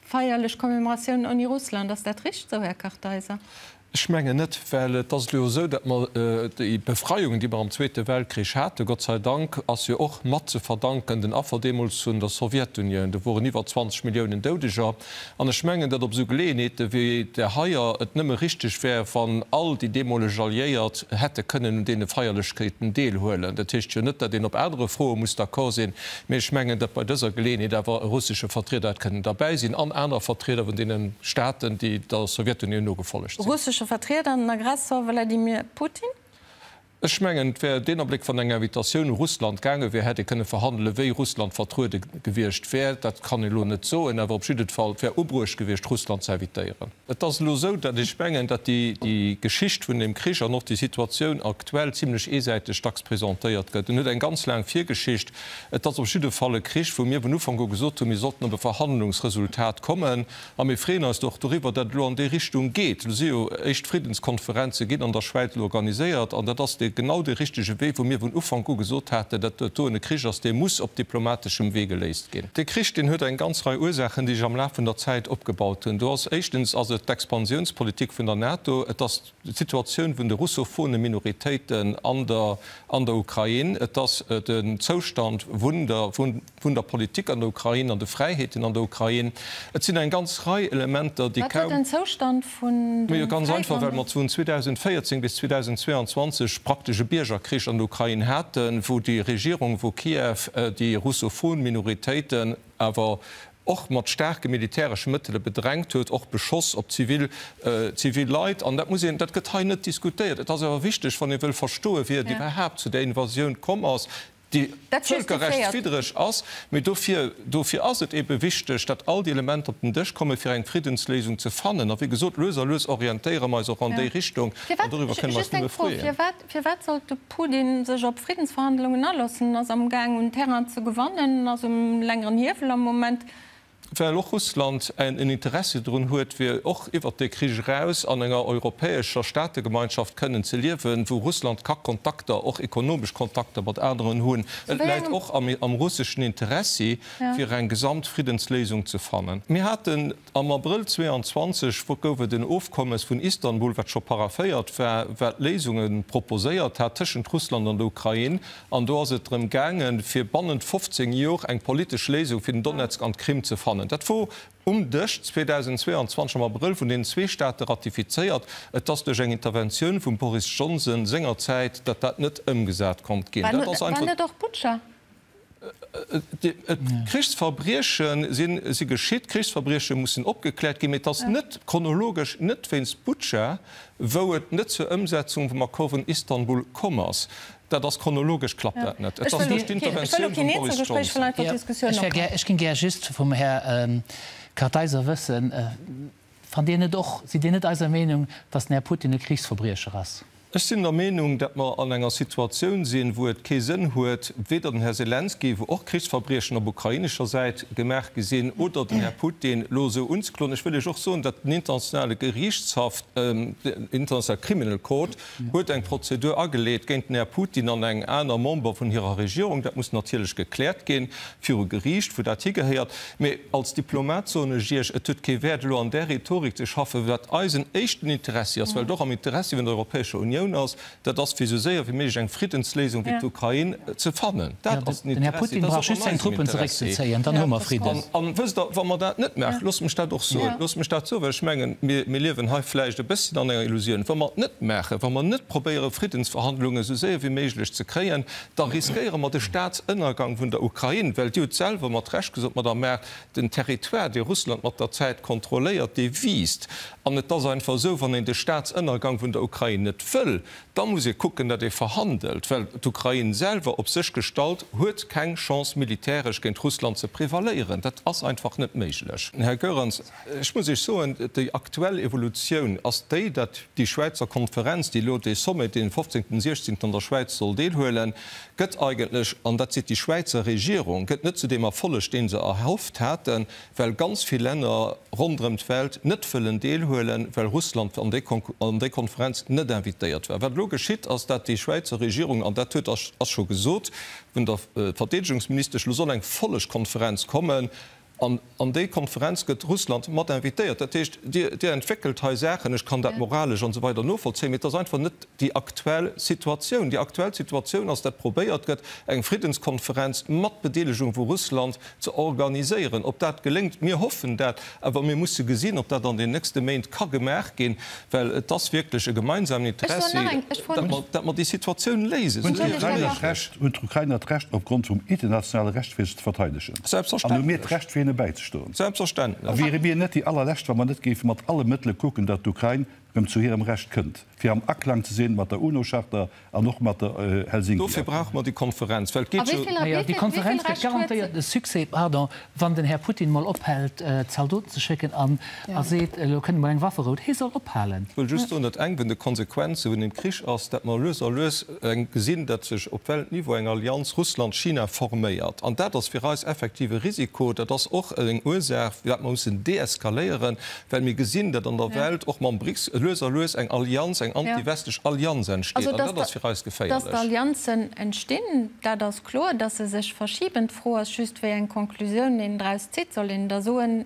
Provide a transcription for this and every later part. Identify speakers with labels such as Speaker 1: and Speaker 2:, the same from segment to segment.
Speaker 1: Feierlech Commemoratioun ouni Russland, ass dat richteg esou, Här Kartheiser?
Speaker 2: Ech mengen net, well et ass elo esou, datt mer déi Befreiung, déi mer am Zweete Weltkrich haten, Gott sei Dank, ass jo och mat ze verdanken den Affer deemools vun der Sowjetunioun. Do woren iwwer 20 Milliounen Doudeger. An ech mengen, datt op esou Geleeënheete wéi där heier et nëmme richteg wär, wann all déi deemoleg Alliéiert hätte kënnen un deene Feierlechkeeten deelhuelen. Dat heescht jo net, datt een op anere Froe muss d'accord sinn, Mee ech mengen, datt bei dëser Geleeënheet awer e russesche Vertrieder hätt kënnen derbäi sinn an aner Vertrieder vun deene Staaten, déi der Sowjetunioun nogefollegt sinn.
Speaker 1: Russesche Vertrieder an den Aggressor Wladimir Putin?
Speaker 2: Ech mengen, et wär deen Abléck, wann eng Invitatioun u Russland gaange wär, hätt ee kënne verhandelen, wéi Russland vertruede gewiescht wär. Dat kann een elo net soen, awer op jidde Fall, et wär ubruecht gewiescht, Russland ze invitéieren. Et ass elo esou, datt ech mengen, datt déi Geschicht vun deem Krich an och déi Situatioun aktuell zimlech eesäiteg dacks presentéiert gëtt. En huet eng ganz laang Virgeschicht. Et ass op jidde Fall e Krich, wou mir vun Ufank u gesot hunn, mir sollten op e Verhandlungsresultat kommen. A mir freeën eis och doriwwer, datt et elo an déi Richtung geet. Elo si jo éischt Friddenskonferenze ginn an der Schwäiz elo organiséiert. An dat ass dee genau dee richtege Wee, wou mir vun Ufank u gesot haten, datt dat doen e Krich ass, dee muss op diplomateschem Wee geléist ginn. Dee Krich, deen huet eng ganz Rei Ursaachen, déi sech am Laf vun der Zäit opgebaut hunn. Do ass éischtens ass et d'Expansiounspolitik vun der NATO, et ass d'Situatioun vun de russophone Minoritéiten an der an der Ukrain, et ass den Zoustand vun der vun der Politik an der Ukrain an de Fräiheeten an der Ukrain. Et sinn eng ganz Rei Elementer, déi
Speaker 1: Wat huet
Speaker 2: kaum.
Speaker 1: den Zoustand vun
Speaker 2: Majo,
Speaker 1: de
Speaker 2: ganz einfach,
Speaker 1: Fräiheeten
Speaker 2: well
Speaker 1: an
Speaker 2: mer vun 2014 bis 2022 praktesch e Biergerkrich an der Ukrain haten, wou déi Regierung, wou Kiew déi russophon Minoritéiten awer och mat staarke militäresche Mëttele bedrängt huet, och beschoss op zivil, zivil Leit. An dat muss een, dat gëtt hei net diskutéiert. Et ass awer wichteg, wann ee wëll verstoen, wéi et iwwerhaapt zu där Invasioun komm ass, déi vëlkerrechtswiddreg ass. Mee dofir, dofir ass et eebe wichteg, datt all déi Elementer op den Dësch kommen, fir eng Friddensléisung ze fannen. A wéi gesot, lues a lues orientéiere mer eis och an déi Richtung, an doriwwer kënne mer eis
Speaker 1: Just eng
Speaker 2: nëmme
Speaker 1: Fro,
Speaker 2: freeën.
Speaker 1: Firwat, firwat sollt de Putin sech op Friddensverhandlungen aloossen? En ass amgaang un Terrain ze gewannen, en ass um längeren Hiewel am Moment.
Speaker 2: Well och Russland en Interessi drun huet, fir och iwwert dee Krich eraus an enger europäescher Staategemeinschaft kënnen ze liewen, wou Russland ka Kontakter, och ekonomesch Kontakter mat aneren hunn. Et läit och am russeschen Interessi, fir eng gesamt Friddensléisung ze fannen. Mir haten am Abrëll 22, gouf et en Ofkommes vun Istanbul, wat scho paraphéiert war, wat Léisunge proposéiert hat tëschent Russland an der Ukrain. An do ass et drëm gaangen, fir bannent 15 Jor eng politesch Léisung fir den Donetsk an d'Krim ze fannen. Dat wor um Dësch 2022 am Abrëll vun deenen zwee Staate ratifizéiert. Et ass duerch eng Interventioun vum Boris Johnson sengerzäit, datt dat net ëmgesat konnt ginn.
Speaker 1: Dat ass einfach. War net och Butscha?
Speaker 2: Krichsverbrieche si geschitt, Krichsverbrieche mussen opgekläert ginn, mee et ass net chronologesch, net wéinst Butscha, wou et net zur Ëmsetzung vum Accord vun Istanbul komm ass. Dat ass chronologesch klappt dat net. Et ass duerch d'Interventioun vum Boris Johnson.
Speaker 3: Ech géing gär just vum Här Kartheiser wëssen, Fannt Dir net och, sidd Dir net eiser Meenung, datt den Här Putin e Krichsverbriecher ass?
Speaker 2: Ech sinn der Meenung, datt mer an enger Situatioun sinn, wou et kee Sënn huet, weder den Här Selenskyj, wou och Krichsverbriechen op ukrainescher Säit gemaach gi sinn, oder den Här Putin elo esou unzekloen. Ech wëll Iech och soen, datt den Internationale Geriichtshaff, den International Criminal Court, huet eng Prozedur ageleet géint den Här Putin an eng aner Member vun hirer Regierung. Dat muss natierlech gekläert ginn viru Geriicht, wou dat higehéiert. Mee als Diplomat soen ech Iech, et huet kee Wäert, elo an där Rhetorik ze schaffen. Wat eisen éischten Interessi ass, well et och am Interessi vun der Europäescher Unioun ass, dat ass, fir esou séier wéi méiglech eng Friddensléisung fir d'Ukrain ze fannen. Dat ass den
Speaker 3: Den Här
Speaker 2: Interessi,
Speaker 3: Putin
Speaker 2: dat
Speaker 3: brauch
Speaker 2: ass och
Speaker 3: just
Speaker 2: an
Speaker 3: seng
Speaker 2: eisem
Speaker 3: Truppen
Speaker 2: Interessi.
Speaker 3: zeréckzezéien, dann hu mer Fridden.
Speaker 2: An, wësst Der, wa mer dat net maachen, loosst mech dat och soen, loosst mech dat soen, well ech mengen, mir, mir liewen hei vläicht e bësschen an enger Illusioun, wa mer et net maachen, wa mer net probéieren, Friddensverhandlungen esou séier wéi méiglech ze kréien, da riskéiere mer de Staatsënnergang vun der Ukrain, well Dir hutt selwer mat Recht gesot, Madame Maart, den Territoire, dee Russland mat der Zäit kontrolléiert, dee wiisst. An et ass einfach esou, wann een de Staatsënnergang vun der Ukrain net wëll, da muss ee kucken, datt ee verhandelt, well d'Ukrain selwer op sech gestallt huet keng Chance militäresch géint Russland ze prevaléieren. Dat ass einfach net méiglech. Här Goerens, ech muss Iech soen, déi aktuell Evolutioun ass déi, datt déi Schwäizer Konferenz, déi elo dee Sommet, deen 15., 16. an der Schwäiz soll deelhuelen, gëtt eigentlech, an dat seet déi Schwäizer Regierung, gëtt net zu deem Erfolleg, dee se erhofft haten, well ganz vill Länner ronderëm d'Welt net wëllen deelhuelen, well Russland an déi Konferenz net invitéiert war. Wat elo geschitt, ass, dat déi Schwäizer Regierung, an dat huet ass scho gesot vun der Verdeedegungsministesch, elo soll eng Follegkonferenz kommen. An an déi Konferenz gëtt Russland mat invitéiert. Dat heescht, Dir, Dir entwéckelt hei Saachen, ech kann dat moralesch an esou weider novollzéien, mee et ass einfach net déi aktuell Situatioun. Déi aktuell Situatioun ass, datt probéiert gëtt, eng Friddenskonferenz mat Bedeelegung vu Russland ze organiséieren. Ob dat geléngt, mir hoffen dat, awer mir musse gesinn, ob dat an den nächste Méint ka gemaach ginn, well et ass wierklech e gemeinsamen Interessi, datt mer déi Situatioun léisen.
Speaker 4: Hunn d'Ukrainer d'Recht, opgrond vum internationale Recht fir sech ze verteidegen? An hu mir d'Recht, fir hinne bäizestoen?
Speaker 2: Selbstverständlech.
Speaker 4: A wiere mir net déi allerlescht, wa mer net géife mat alle Mëttele kucken, datt d'Ukrain erëm zu hirem Recht kënnt, fir am Aklang ze sinn mat der UNO-Charta An och mat der Helsinki.
Speaker 2: Dofir brauche mer déi Konferenz, well et
Speaker 3: geet jo. Naja, déi Konferenz gëtt garantéiert e Succès, pardon, wann den Här Putin mol ophält, Zaldoten ze schécken an a seet, elo kënnt emol eng Wafferou. Hie soll ophalen.
Speaker 2: Ech wëll just soen, datt eng vun de Konsequenze vun deem Krich ass, datt mer lues a lues eng gesinn, datt sech op Weltniveau eng Allianz Russland-China forméiert. An dat ass fir eis effektiv e Risiko. Dat ass och eng Ursaach, firwat mer mussen deeskaléieren. Well mir gesinn, datt an der Welt och mam BRICS lues a lues eng Allianz, eng anti-westlech Allianz entsteet. An dat ass fir eis geféierlech.
Speaker 1: Datt Allianzen entstinn, dat ass kloer. Datt se sech verschiben, d'Fro ass just, wéi eng Konklusioun een draus zitt. Soll een da soen,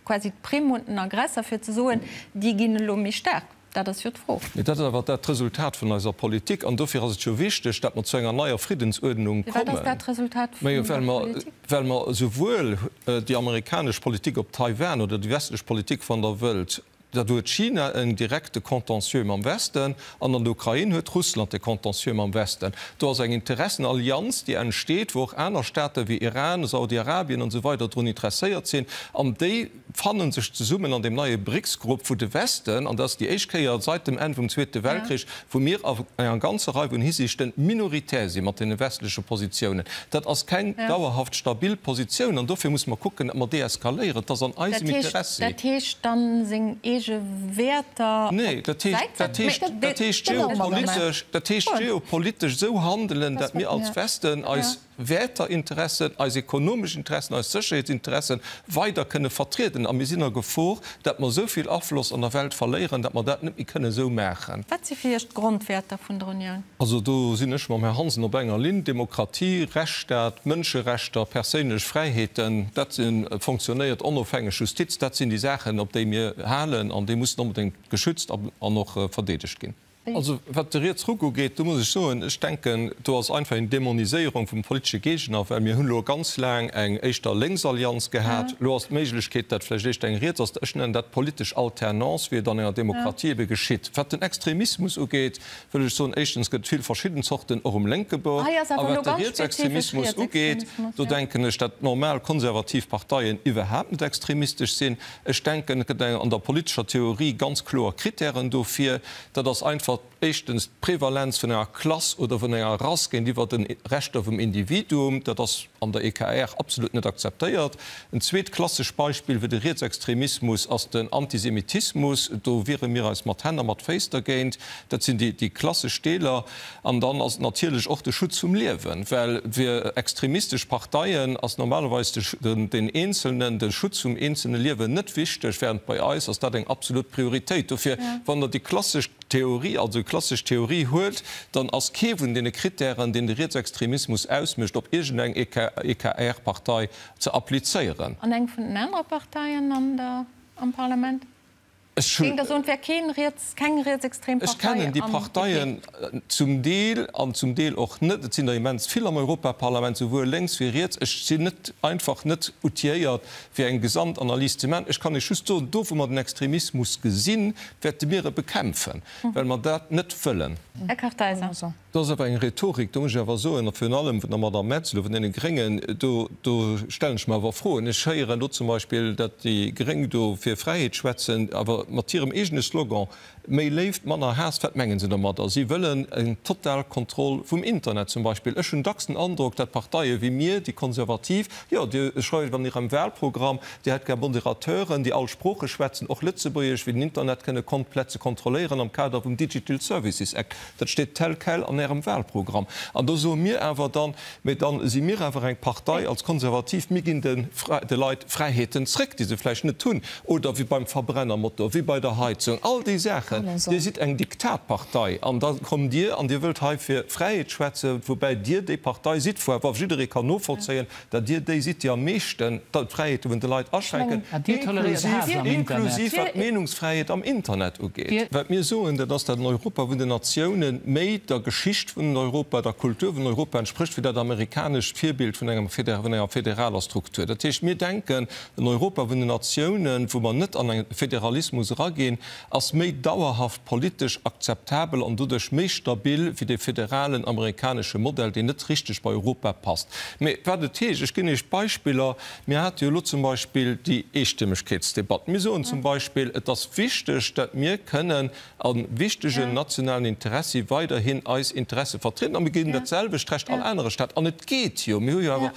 Speaker 1: quasi d'Primm un den Aggressor, fir ze soen, déi ginn elo méi staark? Dat ass jo d'Fro.
Speaker 2: Mee dat ass awer dat Resultat vun eiser Politik. An dofir ass et jo wichteg, datt mer zu enger neier Friddensuerdnung
Speaker 1: kommen. Firwat ass dat d'Resultat vun der Politik?
Speaker 2: Well mer esouwuel déi amerikanesch Politik op Taiwan oder déi westlech Politik, wann Der wëllt, dat huet China en direkte Contentieux mam Westen, an an der Ukrain huet Russland de Contentieux mam Westen. Do ass eng Interessenallianz, déi entsteet, wou och aner Staate wéi Iran, Saudi-Arabien an esou weider drun interesséiert sinn, an déi fanne sech zesummen an deem neie BRICS-Grupp, wou de Westen, an dat ass déi éischt Kéier seit dem Enn vum Zweete Weltkrich, wou mir a enger ganzer Rei vun Hisiichten minoritär si mat deene westleche Positiounen. Dat ass keng dauerhaft stabil Positioun an dofir musse mer kucken, datt mer deeskaléieren. Dat ass an eisem Interessi.
Speaker 1: Dat heescht dann, seng eege Wäerter op
Speaker 2: Nee, dat heescht, dat heescht, dat heescht geopolitesch, dat heescht geopolitesch esou handelen, datt mir als Westen eis Wäerter, Interessen, eis ekonomesch Interessen, eis Sécherheetsinteressen weider kënne vertrieden. A mir sinn a Gefor, datt mer esou vill Afloss an der Welt verléieren, datt mer dat net méi kënne esou maachen.
Speaker 1: Wat si fir Iech d'Grondwäerter vun der Unioun?
Speaker 2: Also do sinn ech mam Här Hansen op enger Linn, Demokratie, Rechtsstaat, Mënscherechter, perséinlech Fräiheeten, dat si fonctionnéiert onofhängeg Justiz, dat sinn déi Saachen, op déi mir halen an déi mussen onbedéngt geschützt an och verdeedegt ginn. Also, wat de Rietsruck ugeet, do muss ech soen, ech denken, do ass einfach eng Dämoniséierung vum politesche Géigner, well mir hunn elo ganz laang eng éischter Lénksallianz gehat. Elo ass d'Méiglechkeet, datt vläicht éischter eng riets ass. Ech nennen dat politesch Alternance, wéi et an enger Demokratie ebe geschitt. Wat den Extremismus ugeet, wëll ech soen, éischtens gëtt et vill verschidden Zorten, och um lénke Bord. A wat de Rietsextremismus ugeet, do denken ech, datt normal konservativ Parteien iwwerhaapt net extremistesch sinn. Ech denken, et gëtt an der politescher Theorie ganz kloer Kritären dofir. Dat ass einfach éischtens d'Prevalenz vun enger Klass oder vun enger Rass géintiwwer de Rechter vum Individuum. Dat ass an der EKR absolut net akzeptéiert. En zweet klassesch Beispill fir de Rietsextremismus ass den Antisemitismus. Do wiere mir eis mat Hänn a mat Féiss dergéint. Dat sinn déi klassesch Deeler. An dann ass et natierlech och de Schutz vum Liewen, well fir extremistesch Parteien ass normalerweis den Eenzelnen, de Schutz vum eenzelne Liewen net wichteg, während bei eis ass dat eng absolut Prioritéit. Dofir, wann Der déi klassesch Theorie, also déi klassesch Theorie huelt, dann ass kee vun deene Kritären, deen de Rietsextremismus ausmécht, op iergendeng EKR-Partei ze applizéieren.
Speaker 1: An eng vun den anere Parteien am Parlament?
Speaker 2: Ech
Speaker 1: Géing der soen, et wär keen riets, keng rietsextrem
Speaker 2: Ech
Speaker 1: Partei
Speaker 2: kennen déi
Speaker 1: am
Speaker 2: Parteien
Speaker 1: DP.
Speaker 2: zum Deel an zum Deel och net. Et sinn der immens vill am Europaparlament, souwuel lénks wéi riets. Ech sinn net einfach net outiléiert, fir eng Gesamtanalys ze maachen. Ech kann Iech just soen, do wou mer den Extremismus gesinn, wäerte mir e bekämpfen, well mer dat net wëllen.
Speaker 1: Här Kartheiser.
Speaker 2: Do ass awer eng Rhetorik, do muss ech awer soen, a virun allem vun der Madame Metzeler, vun deene Gréngen, do, do stellen ech mer awer Froen. Ech héieren do zum Beispill, datt déi Gréng do fir Fräiheet schwätzen, awer mat hirem eegene Slogan, Méi Léift, manner Haass. Wat mengen se domadder? Si wëllen eng total Kontroll vum Internet zum Beispill. Ech hunn dacks den Androck, datt Parteie wéi mir, déi Konservativ, jo, Dir schreift an Ierem Wahlprogramm, Dir hätt gär Moderateuren, déi all Sprooche schwätzen, och Lëtzebuergesch, fir den Internet kënne komplett ze kontrolléieren am Kader vum Digital Services Act. Dat steet tel quel an Ärem Wahlprogramm. An do soe mir awer dann, Mee dann si mir awer eng Partei als Konservativ, mir ginn de Leit Fräiheeten zréck, déi se vläicht net hunn. Oder wéi beim Verbrennermotor. wéi bei der Heizung, all déi Saachen. Dir sidd eng Diktatpartei an da kommt Dir an Dir wëllt hei fir Fräiheet schwätzen, woubäi Dir déi Partei sidd, wou awer jidderee kann novollzéien, datt Dir déi sidd, déi am meeschten d'Fräiheete vun de Leit aschränken, inklusiv wat d'Meenungsfräiheet am Internet ugeet. Wat mir soen, dat ass, datt en Europa vun den Natiounen méi der Geschicht vun Europa, der Kultur vun Europa entsprécht, wéi dat amerikanescht Virbild vun enger federaler Struktur. Dat heescht, mir denken, en Europa vun den Natiounen, wou mer net an e Federalismus eraginn, ass méi dauerhaft politesch akzeptabel an doduerch méi stabil wéi dee federalen amerikanesche Modell, deen net richteg bei Europa passt. Mee wat et heescht, ech ginn Iech Beispiller, Mir hate jo elo zum Beispill déi Eestëmmegkeetsdebatt. Mir soen zum Beispill, et ass wichteg, datt mir kënnen a wichtegen nationalen Interessi weiderhin eis Interesse vertrieden a mir ginn dat selwecht Recht all anere Staat. An et geet jo, mir hu jo awer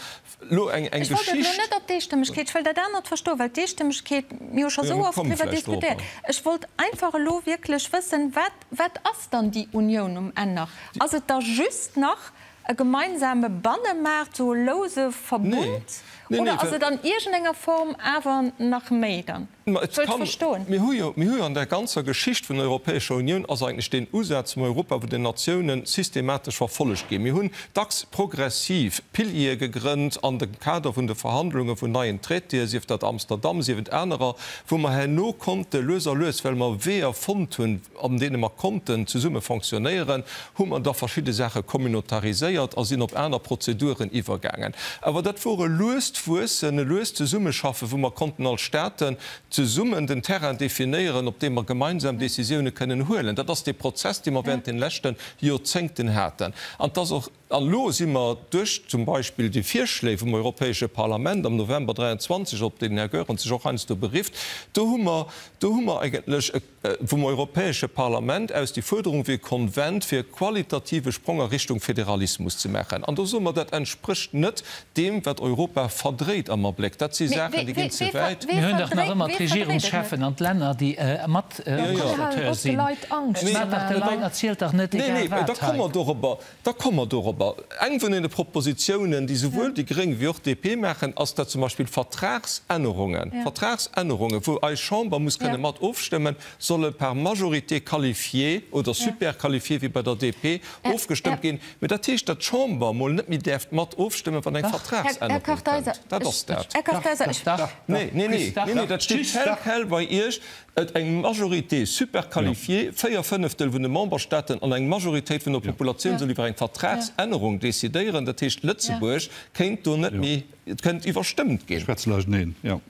Speaker 2: elo eng
Speaker 1: Ech wollt
Speaker 2: et
Speaker 1: elo net op d'Eestëmmegkeet, ech wëll dat anert verstoen, well d'Eestëmmegkeet, mir hu scho sou oft driwwer diskutéiert. Ech wollt einfach elo wierklech wëssen, wat, wat ass dann déi Unioun um Enn nach? Ass et da just nach e gemeinsame Bannemaart, sou e louse Verbund, oder ass et an iergendenger Form awer nach méi dann?
Speaker 2: Ma et kann, mir hu jo, mir hu jo an der ganzer Geschicht vun der Europäescher Unioun ass eigentlech deen Usaz vum Europa vun den Natiounen systematesch verfollegt ginn. Mir hunn dacks progressiv Piliere gegrënnt an dem Kader vun de Verhandlunge vun neien Traitéen, sief dat Amsterdam, sief et anerer, wou mer herno konnte lues a lues, well mer Weeër fonnt hunn, an deene mer konnten zesumme fonctionnéieren, hu mer da verschidde Saache communautariséiert a sinn op aner Prozeduren iwwergaangen. Awer dat wor e luest Wuessen, e luest Zesummeschaffen, wou mer konnten als Staten zesummen den Terrain definéieren, op deem mer gemeinsam Décisioune kënnen huelen. Dat ass dee Prozess, dee mer während den leschte Joerzéngten haten. An et ass och, an elo si mer duerch zum Beispill déi Virschléi vum Europäesche Parlament am November 23, op déi den Här Goerens sech och heiansdo berifft, do hu mer, do hu mer eigentlech e, vum Europäesche Parlament aus déi Fuerderung wéi e Konvent fir e qualitative Sprong a Richtung Federalismus ze maachen. An do soe mer, dat entsprécht net deem, wat Europa verdréit am Abléck. Dat si Saachen, déi ginn ze wäit.
Speaker 3: Mir hunn dach nach ëmmer d'Regierungscheffen an d'Länner, déi mat Rapporteur sinn. Maacht dach de Leit, erzielt dach net egal wat hei.
Speaker 2: Da komme mer dorobber. Eng vun deene Propositionen, déi souwuel déi Gréng wéi och d'DP maachen, ass, datt zum Beispill Vertragsännerungen, Vertragsännerungen, wou eis Chamber muss kënne mat ofstëmmen, solle par majorité qualifiée oder superqualifiée, wéi bei der DP, ofgestëmmt ginn. Mä dat heescht, datt d'Chamber emol net méi däerft mat ofstëmmen, wann eng Vertragsännerung kënnt. Dat ass dat. Nee, nee, nee, nee, dat steet tel quel bei Iech. Et eng Majorité superqualifiée, 4 Fënneftel vun de Memberstaaten an eng Majoritéit vun der Populatioun soll iwwer eng Vertragsännerung decidéieren. Dat heescht, Lëtzebuerg kéint do net méi, et kéint iwwerstëmmt ginn.
Speaker 4: Schwätze laanschteneen, jo.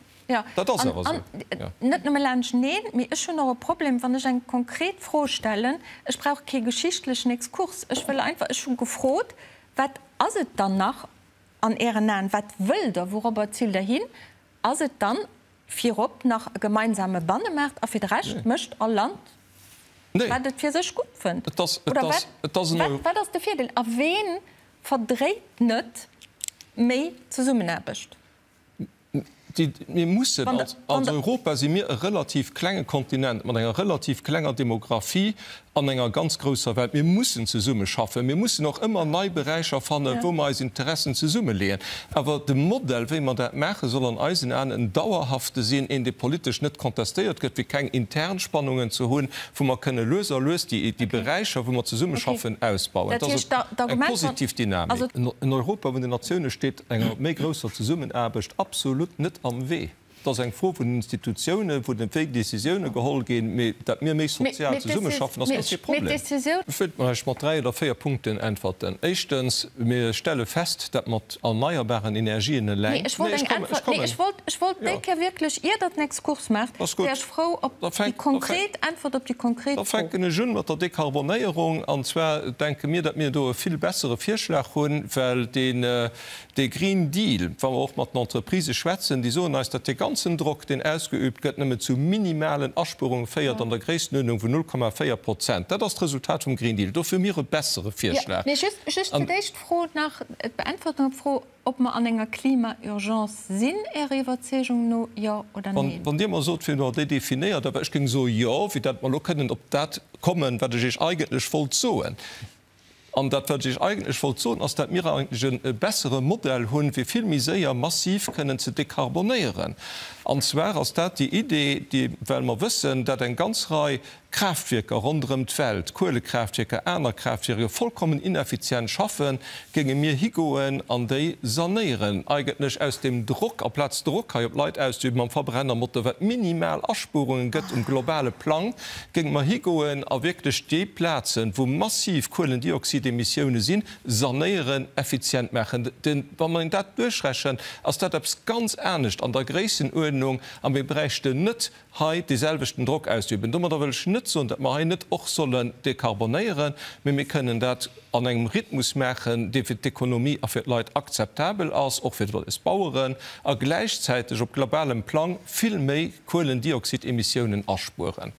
Speaker 2: Dat ass awer esou, jo.
Speaker 1: Net nëmme laanschteneen, mee ech hunn och e Problem, wann ech eng konkret Fro stellen. Ech brauch kee geschichtlechen Exkurs. Ech wëll einfach, ech hu gefrot, Wat ass et dann nach an Ären Aen? Wat wëllt Der? Wourobber ziilt Der hin? Ass et dann virop nach e gemeinsame Bannemaart a fir de Rescht mécht all Land, wat et fir sech gutt fënnt? Oder wat ass de Virdeel a ween verdréit net méi Zesummenaarbecht?
Speaker 2: Mir mussen als Europa si mir e relativ klenge Kontinent mat enger relativ klenger Demographie an enger ganz grousser Welt. Mir mussen zesummeschaffen. Mir mussen och ëmmer nei Beräicher fannen, wou mer eis Interessen zesummeleeën. Awer de Modell, wéi mer dat maachen, soll an eisen Aen en dauerhafte sinn, een, dee politesch net contestéiert gëtt, fir keng intern Spannungen ze hunn, wou mer kënne lues a lues déi Beräicher, wou mer zesummeschaffen, ausbauen. Dat ass eng positiv Dynamik. En Europa vun den Natioune steet enger méi grousser Zesummenaarbecht absolut net am Wee. Et ass eng Fro vun den Institutiounen, wou den wéi Décisioune geholl ginn. Mee dat mir méi sozial zesummeschaffen, ass ganz kee Problem. Ech wëilt lech mat 3 oder 4 Punkten äntwerten. Éischtens, mir stelle fest, dat mat erneierbaren Energien eleng.
Speaker 1: Nee, ech wollt eng Äntwert. Nee, ech wollt, ech wollt déi Kéier wierklech, ier Der den Exkurs maacht, wär ech frou op déi konkret Äntwert op déi konkret
Speaker 2: Fro. Da fänken ech un mat der Dekarbonéierung. An zwar denke mir, dat mir do e vill bessere Virschlag hunn, well deen, Dee Green Deal, wa mer och mat den Entreprisë schwätzen, déi soen eis, datt dee ganzen Drock, deen ausgeübt gëtt, nëmmen zu minimalen Aspuerunge féiert an der Gréisstenuerdnung vun 0,4 Prozent. Dat ass d'Resultat vum Green Deal. Dofir hu mir e bessere Virschlag.
Speaker 1: Jo, mee just, just fir d'éischt d'Fro nach, d'Beäntwertung op d'Fro, ob mer an enger Klima-Urgence sinn, Ärer Iwwerzeegung no, jo oder neen?
Speaker 2: Wann Dir mer sot, wéi Der déi definéiert, awer ech géing soe jo, fir datt mer elo kënnen op dat kommen, wat ech Iech eigentlech wollt soen. An dat, wat ech eigentlech wollt soen, ass, dat mir eigentlech e bessere Modell hunn, fir vill méi séier massiv kënnen ze dekarbonéieren. An zwar ass dat déi Idee, déi, well mer wëssen, dat eng ganz Rei Kraaftwierker ronderëm d'Welt, Kuelekraaftwierker, aner Kraaftwierker, vollkommen ineffizient schaffen, géinge mir higoen an déi sanéieren, eigentlech aus dem Drock, aplaz Drock hei op d'Leit auszeüben mam Verbrennermotor, wat minimal Aspuerungen gëtt um globale Plang, géinge mer higoen a wierklech déi Plazen, wou massiv Kuelendioxidemissioune sinn, sanéieren, effizient maachen. Wa mer dat duerchrechent, ass dat eppes ganz anescht an der Gréissenuerdnung a mir bräichten net hei dee selwechten Drock ausüben. Domadder wëll ech net soen, datt mer hei net och sollen dekarbonéieren, mee mir kënnen dat an engem Rhythmus maachen, dee fir d'Ekonomie a fir d'Leit akzeptabel ass, och fir eis Baueren, a gläichzäiteg op globalem Plang vill méi Kuelendioxidemissiounen aspueren.